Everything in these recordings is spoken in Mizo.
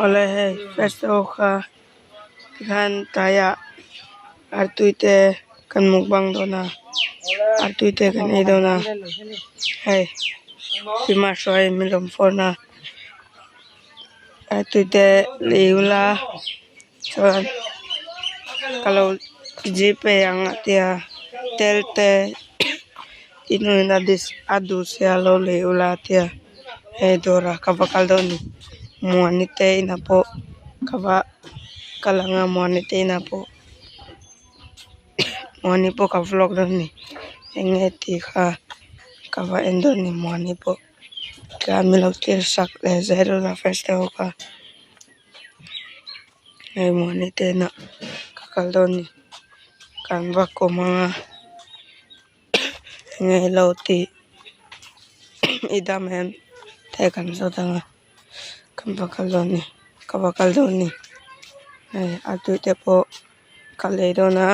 Awle hei festival kha tikhan tlaiah artui te kan mukbang dawn a artui te kan ei dawn a hei Bhima hruai min rawn phone a artui te lei ula chuan ka lo gpay ang a tia tel te i hnun a duh sia lo lei ula a tia hei dawrah ka va kal dawn a ni Muani te inah pawh ka va kal ang a Muani te inah pawh Muani pawh ka vlog dawn a ni eng nge tih kha ka va en dawn a ni Muani pawh tlai min lo thlir sak leh zel ula first te ho kha hei Muani te inah ka kal dawn a ni kan va kawm ang a. Enge lo tih i dam em te kan zawt ang a kan va kal dawn a ni ka va kal dawn a ni hei a tui te pawh ka lei dawn a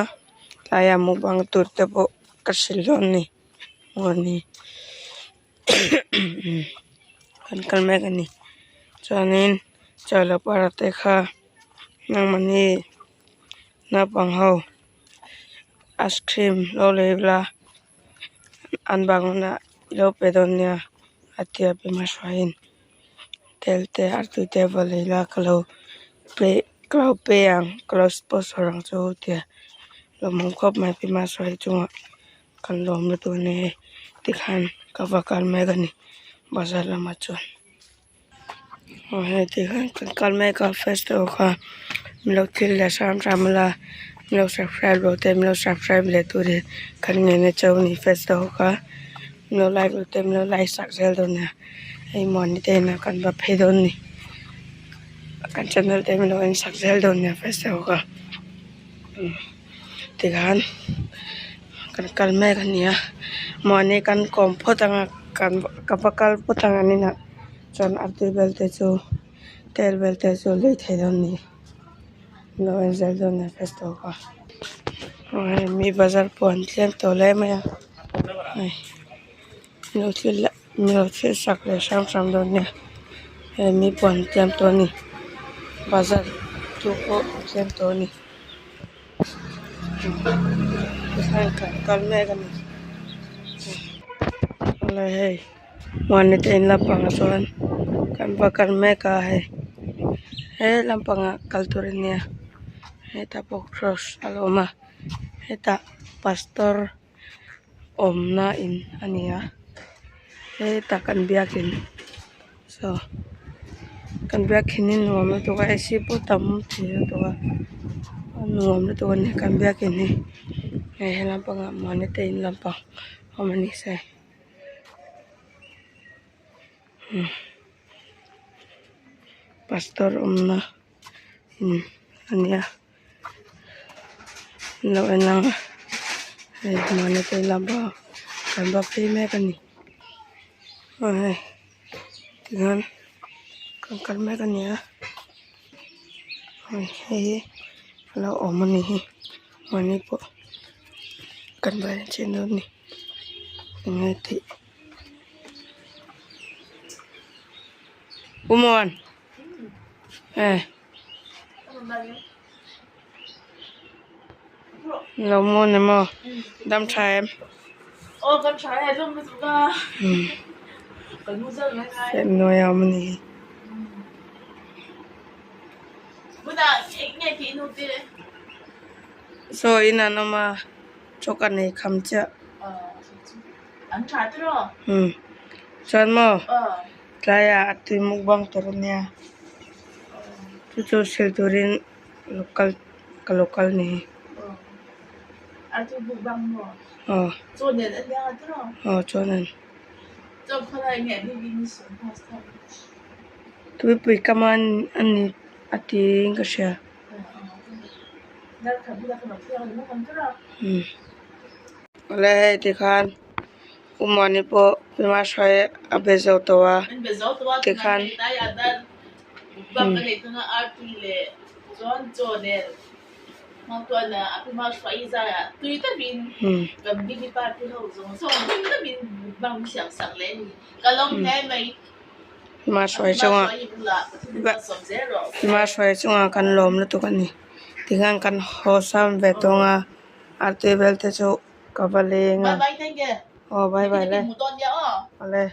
tlaiah mukbang tur te pawh ka hrilh dawn a ni mawni kan kal mek a ni chuanin chawlhpara te kha nangmahni naupang ho. Ice cream lo lei ula an bang hunah i lo pe dawn nia a ti a pi hmahruaiin tel te artui te va lei la ka lo pe ka lo pe ang ka lo sponsor ang che u a ti a lawmawm khawp mai pi hmahruai chungah kan lawm lutuk a ni hei tikhan ka va kal mek a ni bazar lamah chuan. Aw hei tikhan kan kal mek a festival kha min lo thil leh hram hram ula min lo subscribe lo te min lo subscribe leh turin kan ngen a cheu a ni festival kha min lo like lo te min lo like sak zel dawn nia hei muani te inah kan va phei dawn a ni kan channel te min lo en sak zel dawn nia festival kha tikhan kan kal mek a ni a mahni kan kawm phawt anga kan ka va kal phawt ang an inah chuan a tui vel te chu tel vel te chu lei thei dawn a ni lo en zel dawn a ni festival kha aw hei mi bazar pawh an tlem tawh hle mai a hei lo thil lo thil sak leh hram hram dawn nia hei mi pawh an tlem tawh a ni bazar tu pawh an tlem tawh a ni. Kal mek a ni awle hei mahni te in lampangah chuan kan va kal mek a hei he lampangah kal tur a nia hetah pawh cross a lo awm a hetah pastor awmna in a ni a hetah kan biakin saw kan biakin hi nuam lutuk a ac pawh tam thei lutuk a a nuam lutuk a ni kan biakin hi hei he lampangah mahni te in lampang awm a ni se pastor awmna in a nia. An lo en ang a hei mahni te lama kan va phei mek a ni aw hei tihian kan kal mek a ni a hei hi a lo awm a nih hi mahni pawh kan va en chhin dawn a ni enge tih Pu Muan eh. Lo maw ni maw dam tha em fan hnuai a awm a nih hi. Saw in an awm a chaw ka nei kham chiah chuan maw tlaiah a tui mukbang tur a nia. Chu chu sil turin local ka local ni aw aw chuanin tuipui kam a ni a tiin ka hria awle hei tikhan u Muani pawh hma hruai a be zo tawh a tikhan. Hmahruai chungah hmahruai chungah kan lawm lutuk a ni tikhan kan haw sam ve tawng a artui vel te chu ka va leng a aw bye bye le awle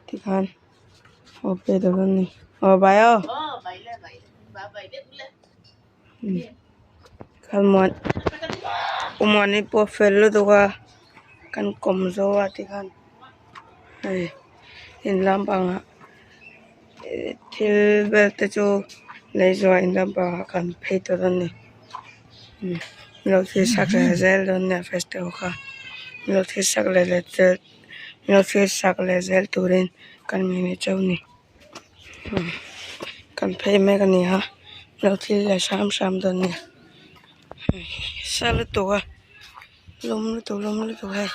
tikhan haw pe dawn a ni aw bye aw. Umuani pawh fel lutuk a kan kawm zo a tikhan hei in lampangah thil vel te chu lei zuah in lampangah kan phei tawh dawn a ni min lo thil sak leh zel dawn nia festival kha min lo thil sak leh zel min lo thil sak leh zel turin kan ngen cheu a ni. Kan phei mek a ni a lo thil leh hram hram dawn a ni sa lutuk a lum lutuk lum lutuk hei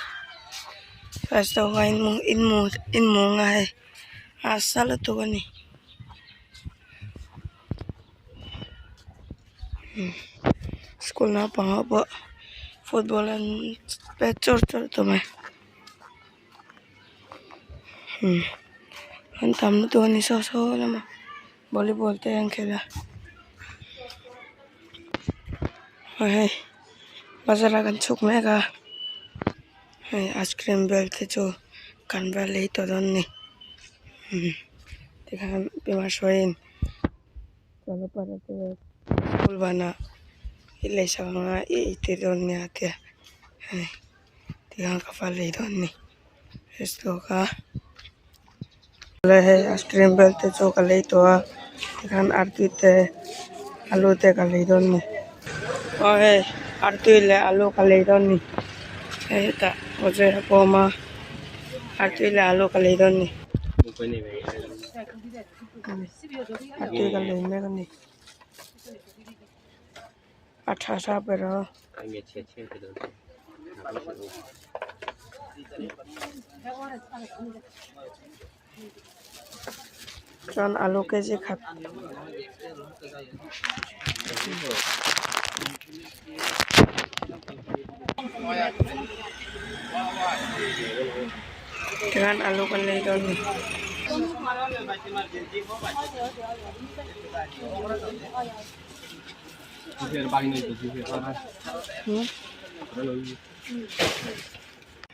first ho kha inhmu ang a hei a sa lutuk a ni school naupang ho pawh football an pet chur chur tawh mai. An tam lutuk a ni saw saw lama volleyball te an khel a aw hei bazar ah kan chhuk mek a hei ice cream vel te chu kan va lei tawh dawn a ni tikhan hruaiin school banah i lei sak ang a i ei tir dawn nia a tia hei. Tihian ka fa lei dawn a ni stock a hei ice cream vel te chu ka lei tawh a tikhan artui te alu te ka lei dawn a ni aw hei artui leh alu ka lei dawn a ni hei hetah awzawr a pawm a artui leh alu ka lei dawn a ni artui ka lei mek a ni a tha sa ber a. Chuan alu kg khat tikhan alu kan lei dawn a ni.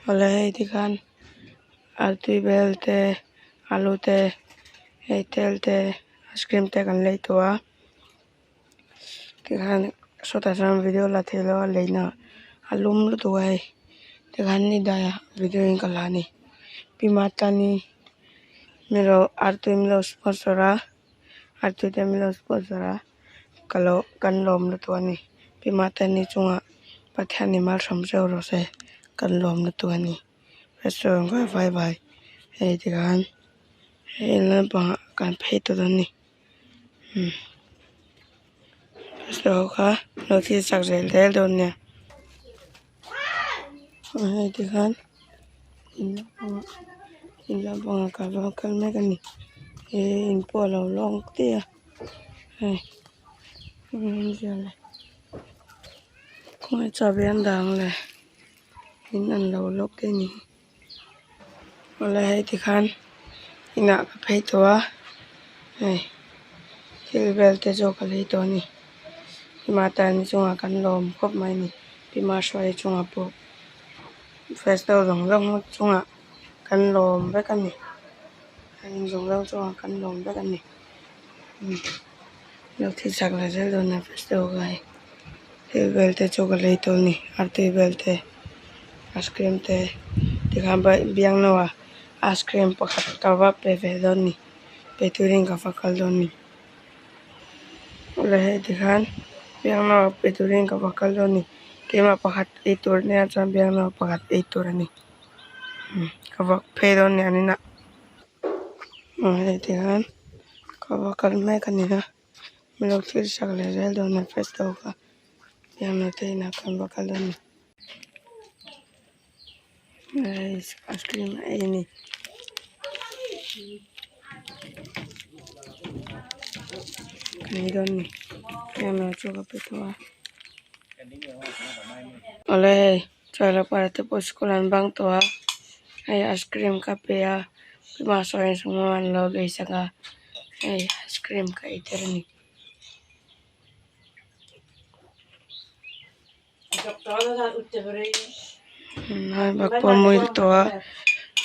Awle hei tikhan artui bel te alu te hei tel te ice cream te kan lei tawh a tikhan sawtah chuan video la theih loh a leina a lum lutuk a hei tikhan ni daiah video in ka la a ni pi matani milo artui milo sponsor a artui te milo sponsor a. Ka lo kan lawm lutuk a ni pi Matani chungah Pathian in malsawm zeuh rawh se kan lawm lutuk a ni restaurant kha vai vai hei tikhan hei lampangah kan phei tawh dawn a ni umm restaurant kha lo thil chak zel zel dawn nia hei tikhan in lampangah in lampangah ka va kal mek a ni he in pawh a lo lawng tih a. Hei khawnge chahbi an dah ang le in an lo lawk te ni awle hei tikhan inah ka phei tawh a hei thil vel te chu ka lei tawh a ni pi mata ni chungah kan lawm khawp mai a ni pi mahruaii chungah pawh festival zawng zawng chungah kan lawm vek a ni heng zawng zawng chungah kan lawm vek a ni. Lo thil chak leh zel dawn a festival kha hei thil vel te chu ka lei tawh a ni artui vel te ice cream te tikhan biangno ah ice cream pakhat ka va pe ve dawn a ni pe turin ka va kal dawn a ni awle hei tikhan biangno ah pe turin ka va kal dawn a ni keimah pakhat ei tur ania chuan biangno pakhat ei tur a ni ka va phei dawn a ni an inah. Hei tikhan ka va kal mek a ni a min lo thlir sak leh zel dawn a festival kha piano te inah khan va kal dawn a ni hei ice cream a ei a ni. Ka ei dawn a ni piano chu ka pe tawh a awle hei. Chuan a para te pawh school an bang tawh a hei ice cream ka pe a. Keimah sawn sumo an lo leisak a hei ice cream ka ei tir a ni. Hai bak pawh a muil tawh a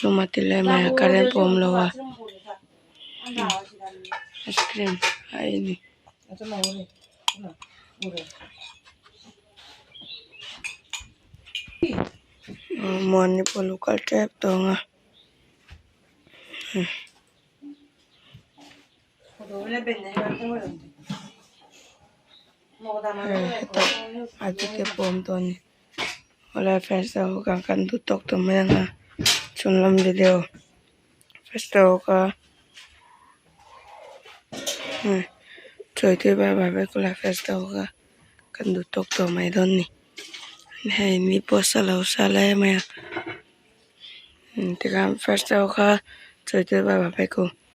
lum a ti le mai a current pawh a awm lo a ice cream a ei a ni. Muani pawh a lo kal tep tawh ang a. Hetah a te pawh a awm tawh a ni awle friends te ho khan kan duh tawk tawh mai ang a chhun lam video first te ho kha chawi tui bai bai vek ula first te ho kha kan duh tawk tawh mai dawn a ni hei ni pawh a sa lo sa lai mai a tikhan first te ho kha chawi tui bai bai vek u.